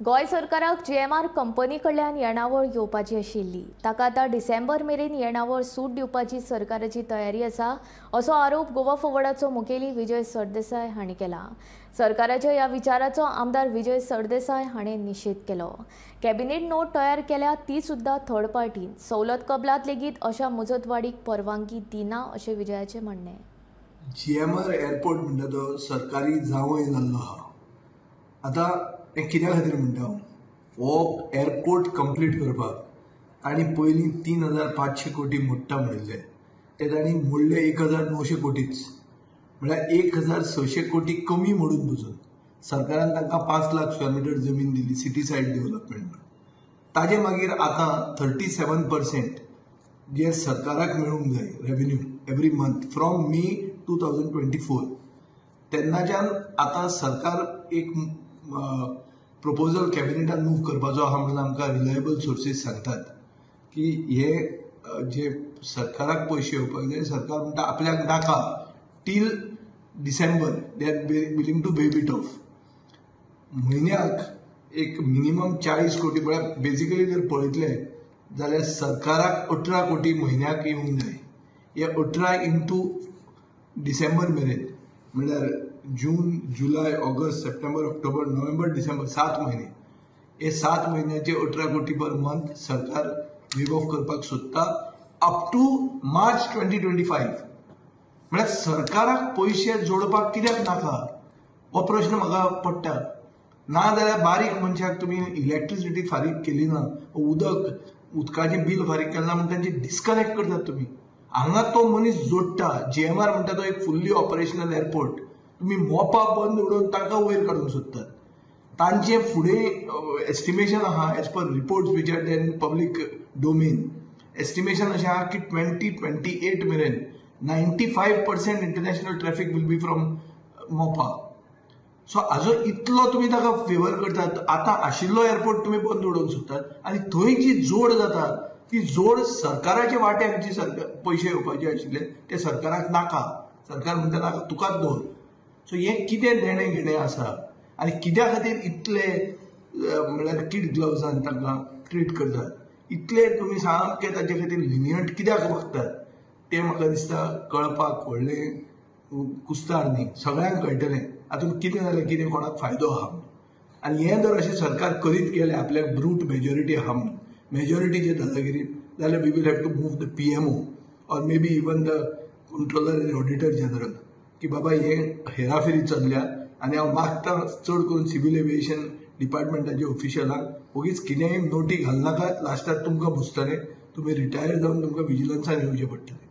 गोंय सरकाराक GMR company कडल्यान येणावळ घेवपाची आशिल्ली, ताका आतां डिसेंबर मेरेन येणावळ सूट दिवपाची सरकाराची तयारी आसा असो आरोप गोवा फॉरवर्डाचो मुखेली विजय सरदेसाय हांणी केला. सरकाराच्या ह्या विचाराचो आमदार विजय सरदेसाय हांणी निशेध केलो. कॅबिनेट नोट तयार केल्या ती सुद्दां थर्ड पार्टीन, सवलत कबलात लेगीत अशा मुजतवाडीक परवानगी दिना अशें विजयाचें म्हणणें. जीएमआर एअरपोर्ट म्हणटा तो सरकारी जावंय जाल्लो आहा. आतां हें कित्या खातीर म्हणटा हांव, हो एअरपोर्ट कंप्लीट करपाक तांणी पयलीं 3,500 कोटी मोडटा म्हणिल्ले, ते तांणी मोडले 1,900 कोटीच, म्हळ्यार 1,600 कोटी कमी मोडून पसून सरकारान तांकां 5 लाख स्क्वेअर मिटर जमीन दिली सिटी सायड डेव्हलपमेंट म्हण. ताजे मागीर आतां 37% जे सरकाराक मेळूंक जाय revenue every month from May 2024, तेन्नाच्यान आतां सरकार एक प्रपोजल कॅबिनेटान मूव करपाचो आहा म्हणून आमकां रिलायबल सोर्सीस सांगतात की हे जे सरकाराक पयशे येवपाक जाय, सरकार म्हणटा आपल्याक नाका till December, they are willing to waive it off. म्हयन्याक एक मिनिमम 40 कोटी, म्हळ्यार बेजिकली जर पळयतले जाल्यार सरकाराक 18 कोटी म्हयन्याक येवंक जाय. हे 18 इंटू डिसेंबर मेरेन, म्हळ्यार जून, जुलय, ऑगस्ट, सप्टेंबर, ऑक्टोबर, नोव्हेंबर, डिसेंबर, 7 म्हयने, हे 7 म्हयन्याचे 18 कोटी पर मंथ सरकार वेव ऑफ करपाक सोदता अप टू मार्च 2025. म्हळ्यार सरकाराक पयशे जोडपाक कित्याक नाका हो प्रश्न म्हाका पडटा. ना जाल्यार बारीक मनशाक तुमी इलेक्ट्रिसिटी फारीक केली ना, उदकाचें बील फारीक केलें ना म्हण तांचे डिस्कनेक्ट करतात तुमी. हांगा तो मनीस जोडटा. जीएमआर म्हणटा तो एक फुल्ली ऑपरेशनल एअरपोर्ट, तुमी मोपा बंद उडोवन तांकां वयर काडूंक सोदतात. तांचे फुडें एस्टिमेशन आहा as per reports which are in public domain, estimation अशें आहा की 2028 मेरेन 95% international traffic will be from Mopa. So हाजो इतलो तुमी ताका फेवर करतात. आतां आशिल्लो एअरपोर्ट तुमी बंद उडोवंक सोदतात आनी थंय जी जोड जाता ती जोड सरकाराच्या वाट्याक जी सरकार पयशे येवपाचे आशिल्ले ते सरकाराक नाका. सरकार म्हणटा नाका, तुकाच दवर. सो हें कितें देणें घेणें आसा आनी कित्या खातीर इतले म्हळ्यार किड ग्लव्सान तांकां ट्रीट करतात, इतले तुमी सामके ताचे खातीर लिनियंट कित्याक वागतात तें म्हाका दिसता कळपाक व्हडलें कुस्तार न्ही, सगळ्यांक कळटलें हातूंत कितें जालें कितें कोणाक फायदो आहा म्हणून. आनी हें जर अशें सरकार करीत गेलें आपल्याक ब्रूट मेजॉरिटी आहा म्हणून, मेजॉरिटीचे दादागिरी जाल्यार we will have to move the PMO or maybe even the controller and auditor general की बाबा हे हेराफेरी चल्ल्या आनी हांव मागता चड करून सिवील एविएशन डिपार्टमेंटाच्या ऑफिशलांक ओगीच कितेंय नोटी घालनाकात, लास्टाक तुमकां भोसतलें, तुमी रिटायर जावन तुमकां विजिलन्सान येवचें पडटलें.